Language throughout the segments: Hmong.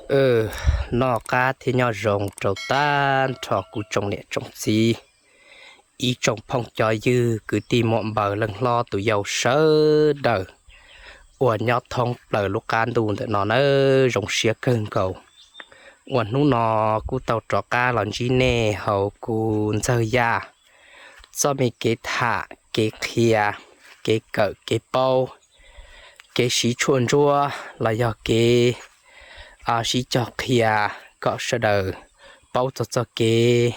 Noj qab thiab nyob zoo rau tag nrho kuv tsoom niam tsoom txiv, ib tsoom phooj cov ywg, kwv tij muam npaws, leej hlob tus yau sawv daws uas nyob thoob plaws lub qab ntuj ntawm no nawb. Zoo siab kawg nkaus uas hnub no kuj tau rov qab los ntsib nej hauv kuv Ntxawg Yaj txoj me kev tham, kev qhia, kev kawm, kev paub, kev siv tshuaj ntsuab los yog kev sib cog qhia kom sawv daws paub txog txoj kev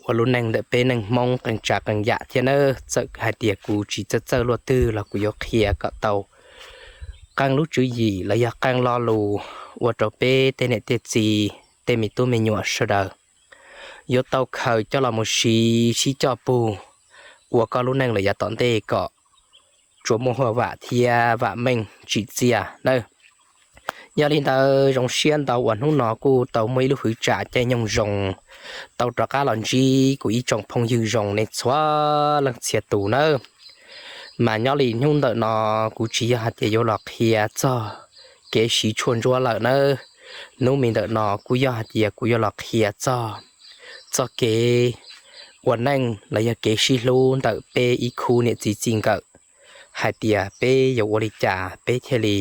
ua lub neej ntawm peb neeg Hmoob qee tsav qee yam thiab nawb. Txawm hais tias kuv tsis txawj txawj luaj twg los kuv yuav qhia kom tau qee lub tswv yim los yog qee lo lus ua rau peb tej niam tej txiv, tej me tub me nyuam sawv daws yuav tau khaws coj los mus siv sib coj pug ua koj lub neej lawm yav tom ntej kom tsuas muaj huaj vam thiab vam meej tsim txiaj nawb. Yog li ntawd zoo siab ntau uas hnub no kuj tau muaj ib lub hwv tsam caij nyoog zoo tau rov qab los ntsib kuv ib tsoom phooj ywg zoo nej txhua leej txhia tus nawb. Mas nyob li hnub ntawm no kuv tsis yog hais tias yuav los qhia txog kev siv tshuaj ntsuab lawm nawb. Hnub me ntawm no kuj yog hais tias kuv yuav los qhia txog txoj kev ua neej los yog kev sib hlub ntawm peb ib khub niam txiv txij nkawm, hais tias peb yuav ua li cas peb thiaj li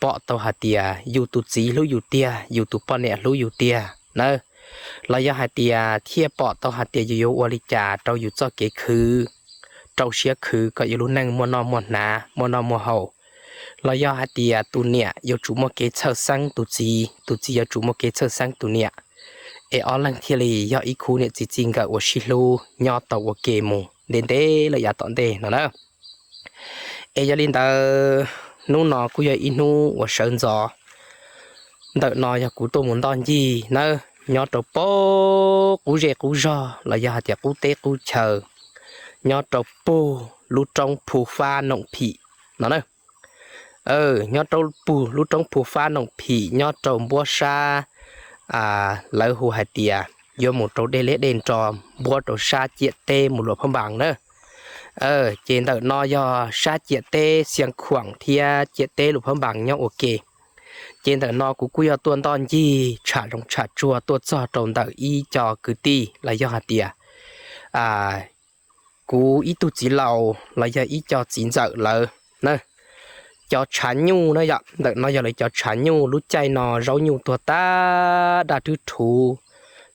pom tau hais tias yus tus txiv hlub yus tiag, yus tus poj niam hlub yus tiag nawb. Los yog hais tias thiaj pom tau hais tias yus yuav ua li cas rau yus txoj kev khwv, rau siab khwv kom yus lub neej muaj noj muaj hnav, muaj noj muaj haus. Los yog hais tias tus niam yuav tsum muaj kev txhawj xeeb tus txiv, tus txiv yuav tsum muaj kev txhawj xeeb tus niam, es ob leeg thiaj li yog ib khub niam txiv txij nkawm uas sib hlub nyob tau ua ke mus ntev ntev lawm yav tom ntej no na. Es yog li ntawd, hnub no kuj yog ib hnub uas sawv ntxov. Ntawm no yog kuv tuaj mus ntoj ncig nawb, nyob rau pem qub zej qub zog los yog hais tias qub teb qub chaw, nyob rau pem lub roob Phu Fab Noom Phim no na. Nyob rau pem lub roob Phu Fab Noom Phim nyob rau npuab sab, lawv hu hais tias yuav mus rau dej liab dej nro, npuab rau sab ciam teb mus Luam Phab Npas na. Ces ntawm no yog sab ciam teb Xiav Khuam thiab ciam teb Luam Phab Npas nyob ua ke. Ces ntawm no kuv kuj yog tuaj ntoj ncig tsham zoov tsham tsuag tuaj txog rau ntawm ib co kwv tij los yog hais tias kuv ib tug txiv laus los yog ib co txiv ntxawm lawv na. Cov tshav nyuj na yom, ntawm no yog lawv cov tshav nyuj. Lub caij no zaub nyuj tuag tag, daj rwb rhuv,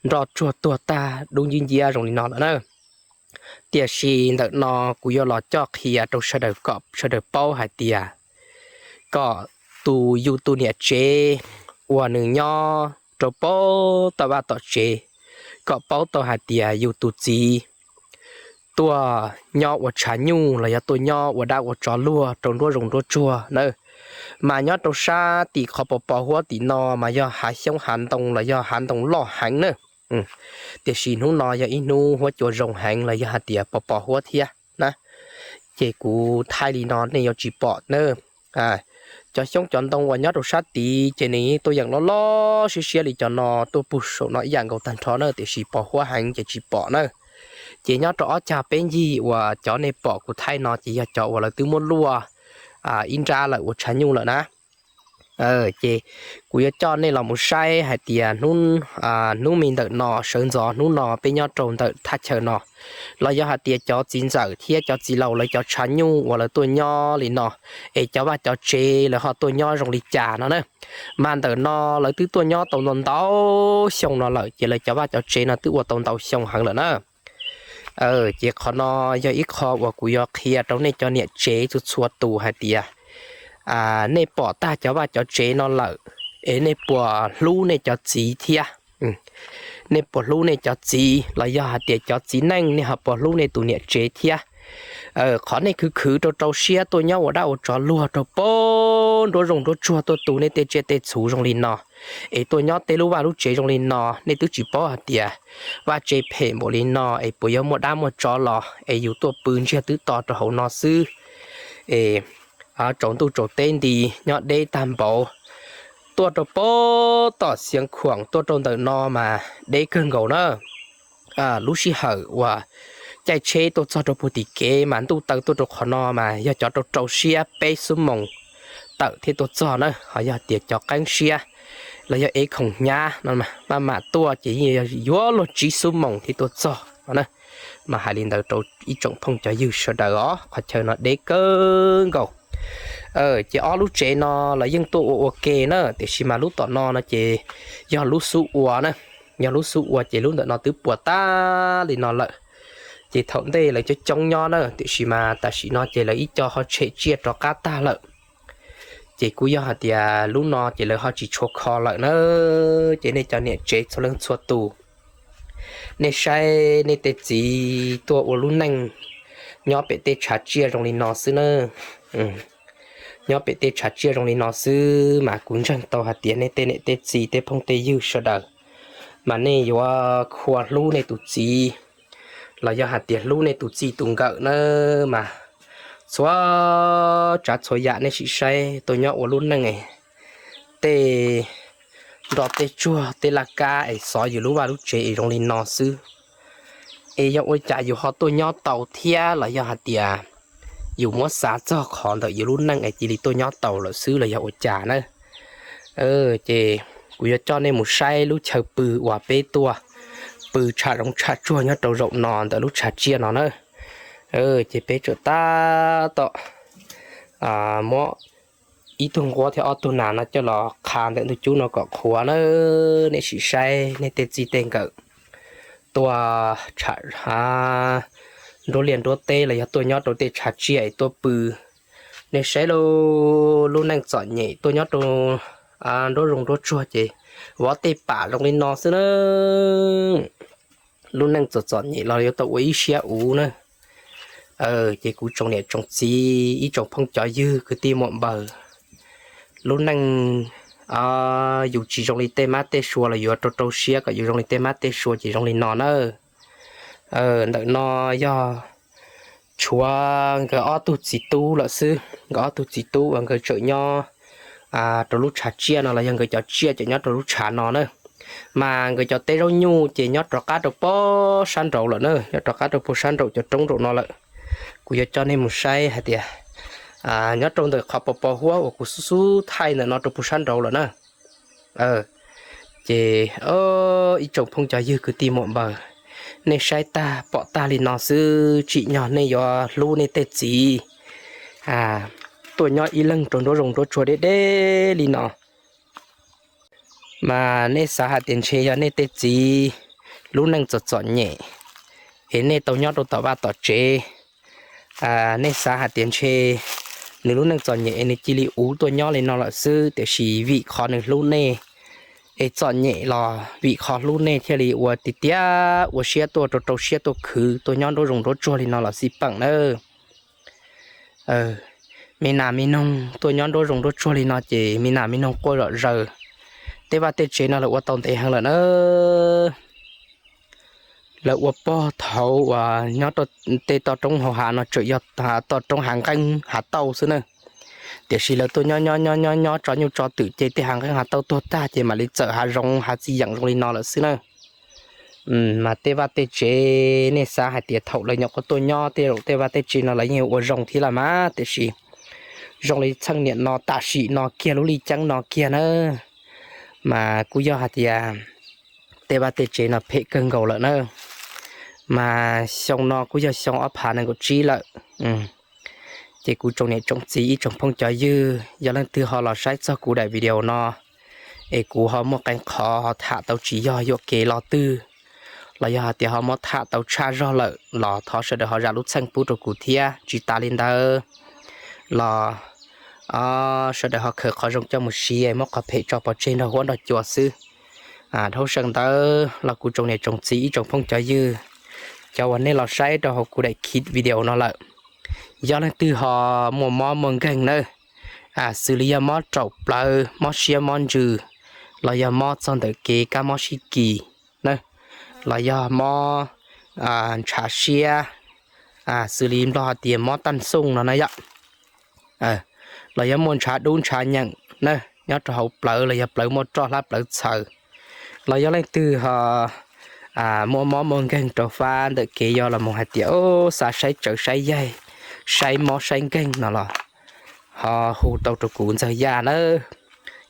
nroj tsuag tuag tag dub nciab nciab zoo li no lawm na. Tiam sis ntawm no kuv yuav los coj qhia rau sawv daws kom sawv daws paub hais tias kom tus yus tus niam tsev uas nws nyob rau pem tom vaj tom tsev, kom paub tau hais tias yus tus txiv tuaj nyob ua tshav nyuj los yog tuaj nyob ua dab ua tsov luag rau nruab zoov nruab tsuag na. Mas nyob rau sab tim qhov pos pos huab tim no mas yog hav xyoob hav ntoo los yog hav ntoo loj heev na. Tiam sis hnub no yog ib hnub huab cua zoo heev los yog hais tias pos pos huab thiab na. Ces kuv thaij li no nej yuav tsis pom na. Cov xyoob cov ntoo uas nyob rau sab tid ces nws tuaj yeem loj loj siab siab li cov no tuaj pug saum no ib yam nkaus tag nrho na, tiam sis pos huab heev ces tsis pom na. Ces nyob rau ob cag peb ncig uas cov nej pom kuv thaij no ces yog cov uas lawv twb muab luaj ib nrab lawm ua tshav nyuj lawm na. Ces kuv yuav coj nej los mus saib hais tias hnub me ntawm no sawv ntxov hnub no peb nyob rau ntawm thaj chaw no, los yog hais tias cov txiv ntxawm thiab cov txiv laus lawv cov tshav nyuj uas lawv tuaj nyob li no, es cov vaj cov tsev lawv ho tuaj nyob zoo li cas no na. Mas ntawm no lawv twb tuaj nyob tau ntau ntau xyoo no lawm ces lawv cov vaj cov tsev no twb ua tau ntau xyoo heev lawm na. Ces qhov no yog ib qho uas kuv yuav qhia rau nej cov niam tsev txhua txhua tus hais tias nej pom tag cov vaj cov tsev no lawm, es nej puas hlub nej cov txiv thiab? Nej puas hlub nej cov txiv los yog hais tias cov txiv neej nej ho puas hlub nej tus niam tsev thiab? Qhov nej khwv khwv rau rau siab tuaj nyob ua dab ua tsov luag rau pem nruab zoov nruab tsuag tuaj tu nej tej tsiaj tej txhu zoo li no, es tuaj nyob tej lub vaj lub tsev zoo li no, nej twb tsis paub hais tias vaj tse phem npaum li no es puas yuav muaj dab muaj tsov los es yus tuaj pw ntsiag twb to rau hauv no xwb. Es tsaus ntuj tsaus teb nti nyob deb tag npaum, tuaj rau pem tom Xiav Khuam tuaj rau ntawm no mas deb kawg nkaus na. Lub sij hawm uas caij tsheb tuaj txog rau puag tim kev mas ntuj taw tuaj rau qhov no mas yog cov rau rau siab peb xuab moos tawm thiaj tuaj txog na, ho yog tias cov qeeb siab los yog ev khoom hnyav no maj mam tuaj ces yeej yuav luag tsib xuab moos thiaj tuaj txog no na. Mas hais li ntawd rau ib tsoom phooj cov ywg sawv daws os, qhov chaw no deb kawg nkaus. Ces ob lub tsev no los yeej tuaj ua ua ke na, tiam sis mas lub tom no no ces yog lub xub ua na, yog lub xub ua ces lub ntawm no twb puas tag li no lawm. Ces thaum ntej lawv coob coob nyob na, tiam sis mas tam sim no ces lawv ib co ho tshem tsiaj rov qab tag lawm. Ces kuj yog hais tias lub no ces lawv ho tsis tshua kho lawm na. Ces nej cov niam tsev txhua leej txhua tus, nej saib nej tej txiv tuaj ua lub neej nyob pem tej tshav tsiaj zoo li no xwb na. Nyob pem tej tshav tsiaj zoo li no xwb mas kuv ntseeg tau hais tias nej tej niam tej txiv tej phooj tej ywg sawv daws mas nej yuav khua hlub nej tus txiv los yog hais tias hlub nej tus txij tus nkawm na. Mas txhua tsav txhua yam nej sim saib tuaj nyob ua lub neej, tej nroj tej tsuag tej laj kab es xov yus lub vaj lub tsev es zoo li no xwb, es yog ua cas yus ho tuaj nyob tau thiab los yog hais tias yus muab xav txog qhov ntawm yus lub neej es cia li tuaj nyob tau lawm xwb los yog ua cas na. Ces kuv yuav coj nej mus saib lub chaw pw uas peb tuaj pw tsham zoov tsham tsuag nyob rau zaum no ntawm lub tshav tsiaj no na. Ces peb tseem tab tom muab ib tug nquab thiab ob tug nas no coj los qha ntawm ntug cub no kom qhuav na. Nej sim saib nej tej txij tej nkawm tuaj tsham nruab liaj nruab teb los yog tuaj nyob rau tej tshav tsiaj es tuaj pw. Nej saib lub neej txom nyem tuaj nyob rau nruab zoov nruab tsuag ces vov tej pam zoo li no xwb na. Lub neej txom txom nyem los yuav tau ua ib siab uv na. Ces kuv tsoom niam tsoom txiv ib tsoom phooj cov ywg kwv tij muam npawg, lub neej yus tsis zoo li tej mab tej sua los yuav rau rau siab kom yus zoo li tej mab tej sua ces zoo li no na. Ntawm no yog tshuav nkawd ob tug txiv tub lawm xwb. Nkawd ob tug txiv tub uas nkawd tseem nyob rau lub tshav tsiaj no los yog nkawd cov tsiaj tseem nyob rau lub tshav no na. Mas nkawd cov teb zaub nyuj ces nyob rov qab rau pem sab nraud lawm na, nyob rov qab rau pem sab nraum cov roob nraum no lawm. Kuv yuav coj nej mus saib hais tias nyob rau ntawm qhov pos pos huab uas kuv xub xub thaij ntawm no rau pem sab nraud lawm na. Ces ib tsoom phooj cov ywg kwv tij muam npawg, nej saib tag pom tag li no xwb tsim nyog nej yuav hlub nej tej txiv tuaj nyob ib leeg rau nruab zoov nruab tsuag deb deb li no. Mas nej xav hais tias ntshe yog nej tej txiv lub neej txom txom nyem es nej tau nyob rau tom vaj tom tsev. Nej xav hais tias ntshe nws lub neej txom nyem es nws cia li uv tuaj nyob li no lawm xwb, tiam sis vim qhov nws hlub nej es txom nyem los vim qhov hlub nej thiaj li ua tiag tiag ua siab tuaj rau rau siab tuaj khwv tuaj nyob nruab zoov nruab tsuag li no los xij peem nawb. Me nas me noog tuaj nyob nruab zoov nruab tsuag li no ces me nas me noog quaj zom zaws. Tej vaj tej tsev no lawv ua tau ntev heev lawm na. Lawv ua pog thaud uas nyob rau tej toj roob hauv hav no tseem yog toj roob hav nqeeb hav tauj xwb na. Tiam sis lawv tuaj nyob nyob nyob nyob nyob tso nyuj tso twm ces tej hav nqeeb hav tauj tuag tag ces mam li txawm hav zoov hav txiv yeem zoo li no lawm xwb na. Mas tej vaj tej tsev nej xav hais tias thaum lawv nyuam qhuav tuaj nyob tej zaum tej vaj tej tsev no lawv yeej ua zoo thiab los mas, tiam sis zoo li txheej niam no tam sim no kiag lub lij ceeb no kiag na, mas kuj yog hais tias tej vaj tej tsev no phem kawg nkaus lawm na. Mas xyoo no kuj yog xyoo ob phav nees nkaum tsib lawm. Ces kuv tsoom niam tsoom txiv ib tsoom phooj cov ywg, yog leej twg ho los saib txog kuv daim video no es kuv ho muaj qee qhov ho tham tau tsis yog yuam kev lo twg, los yog hais tias ho muab tham tau tshaj zog lawm los thov sawv daws ho zam lub txim pub rau kuv thiab. Tsis tas li ntawd los sawv daws ho khaws qhov zoo coj mus siv, muab qhov phem tso pov tseg nrog huab nrog cua xwb. Dhau sawv ntawd los kuv tsoom niam tsoom txiv ib tsoom phooj cov ywg, cov uas nej los saib rau hauv kuv daim video no lawm, yog leej twg ho muaj mob muaj nkeeg nawb, xws li yog mob raum plawv, mob siab mob ntsws, los yog mob txog ntawm kev kab mob sib kis na, los yog mob ntshav siab, xws li nplog hais tias mob taj xooj no na yom, los yog muaj ntshav dub ntshav nyeem na nyob rau hauv plawv, los yog plawv muaj roj hlab plawv txhaws, los yog leej twg ho muaj mob muaj nkeeg rau fab ntawm kev, yog los mus hais tias xav saib tsawv saib yaig, saib mob saib nkeeg no los ho hu tau rau kuv Ntxawg Yaj nawb.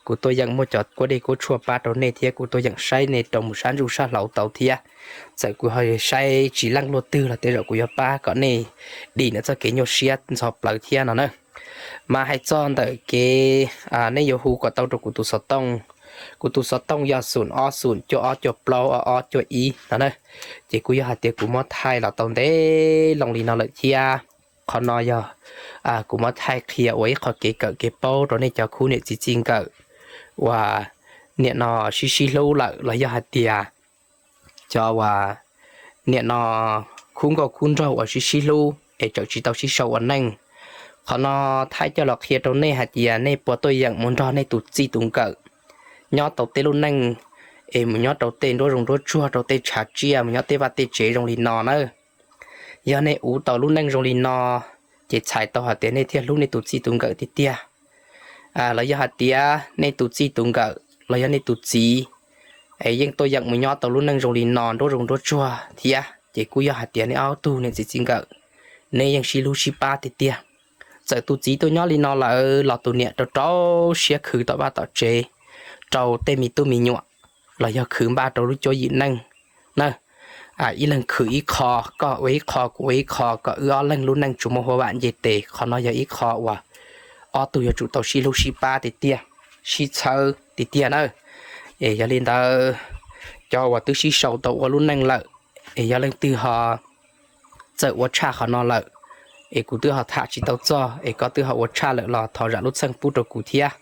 Kuv tuaj yeem muaj cov kuab dej kuab tshuaj pab rau nej thiab kuv tuaj yeem saib nej rau mus sab ntsuj sab hlauv tau thiab. Txawm kuv ho saib tsis leej luaj twg los tej zaum kuv yuav pab kom nej dim ntawm txoj kev nyuaj siab ntxhov plawv thiab no na. Mas hais txog ntawm kev nej yuav hu kom tau rau kuv tus xov tooj, kuv tus xov tooj yog xoom ob xoom cuaj ob cuaj plaub ob ob cuaj ib no na. Ces kuj yog hais tias kuv muab thaij los tau ntev loo li no lawm thiab. Qhov no yog kuv muab thaij qhia ua ib qho kev kawm kev paub rau nej cov khub niam txiv txij nkawm uas niam no sib sib hlub lawm los yog hais tias cov uas niam no khub nkauj khub nraug uas sib sib hlub es tseem tsis tau sib sau ua neej. Qhov no thaij coj los qhia rau nej hais tias nej puas tuaj yeem mus nrog nej tus txij tus nkawm nyob tau tej lub neej es mus nyob rau tej nruab zoov nruab tsuag rau tej tshav tsiaj mus nyob tej vaj tej tsev zoo li no na. Yog nej ua tau lub neej zoo li no ces txhais tau hais tias nej thiaj hlub nej tus txij tus nkawm tiag tiag. Los yog hais tias nej tus txij tus nkawm los yog nej tus txiv es yeej tuaj yeem mus nyob tau lub neej zoo li no nruab zoov nruab tsuag thiab ces kuj yog hais tias nej ob tug niam txiv txij nkawm nej yeej sib hlub sib pab tiag tiag. Txawm tus txiv tuaj nyob li no lawm los tus niam rau rau siab khwv tom vaj tom tsev rau tej me tub me nyuam los yog khwv npaj rau lub cuab yim neej na. Ib leeg khwv ib qho, koj ua ib qho kuv ua ib qho kom wb ob leeg lub neej tsuas muaj huaj vam nce tes. Qhov no yog ib qho uas ob tug yuav tsum tau sib hlub sib pab tiag tiag, sib txhawb tiag tiag na. Es yog li ntawd, cov uas twb sib sau tau ua lub neej lawm es yog leej twg ho txawm ua tshaj qhov no lawm es kuv twb ho tham tsis tau txog es koj twb ho ua tshaj lawm los thov zam lub txim pub rau kuv thiab.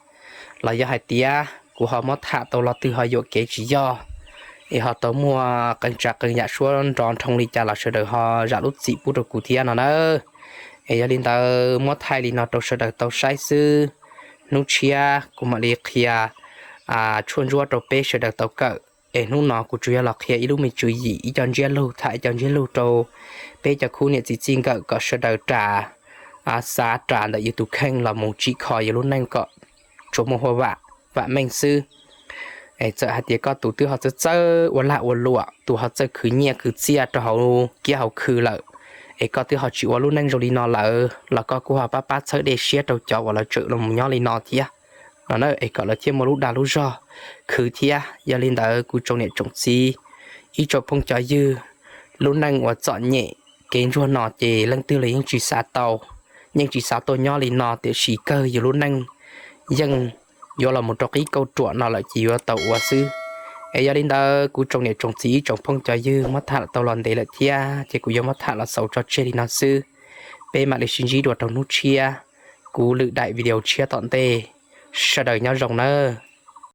Los yog hais tias kuv ho muab tham tau lo twg ho yuam kev tsis yog es ho tau muaj qee tsav qee yam suab nrov nroo li cas los sawv daws ho zam lub txim pub rau kuv thiab no na. Es yog li ntawd muab thaij li no rau sawv daws tau saib xwb. Hnub tshiab kuv mam li qhia tshuaj ntsuab rau peb sawv daws tau kawm. Es hnub no kuv tsuas yog los qhia ib lub me tswv yim, ib co ntsiab lus, tham ib co ntsiab lus rau peb cov khub niam txiv txij nkawm kom sawv daws ras, xav ras ntawm yus tus kheej los mus tsim kho yus lub neej kom tsuas muaj huaj vam, vam meej xwb. Txawm hais tias koj tus twb ho txawj txawj ua lag ua luam, tus ho txawj khwv nyiaj khwv txiaj rau hauv kiab hauv khw lawm, es koj twb ho tsis ua lub neej zoo li no lawm los koj kuj ho pab pab txhawb dej siab rau cov uas lawv tseem los nyob li no thiab no na, es kom lawv thiaj muaj lub dag lub zog khwv thiab. Yog li ntawd kuv tsoom niam tsoom txiv, ib tsoom phooj cov ywg, lub neej uas txom nyem kev ntsuag no ces leej twg los yeej tsis xav tau, yeej tsis xav tuaj nyob li no, tiam sis kawg yus lub neej yeej yuav los mus rau qib kauj ruam no lawm ces yuav tau ua xwb. Es yog li ntawd kuv tsoom niam tsoom txiv ib tsoom phooj cov ywg, muab tham tau los ntev lawm thiab ces kuv yuav muab tham los xaus tso tseg li no xwb. Peb mam li sib ntsib dua rau hnub tshiab, kuv lwm daim video tshiab tom ntej. Sawv daws nyob zoo nawb.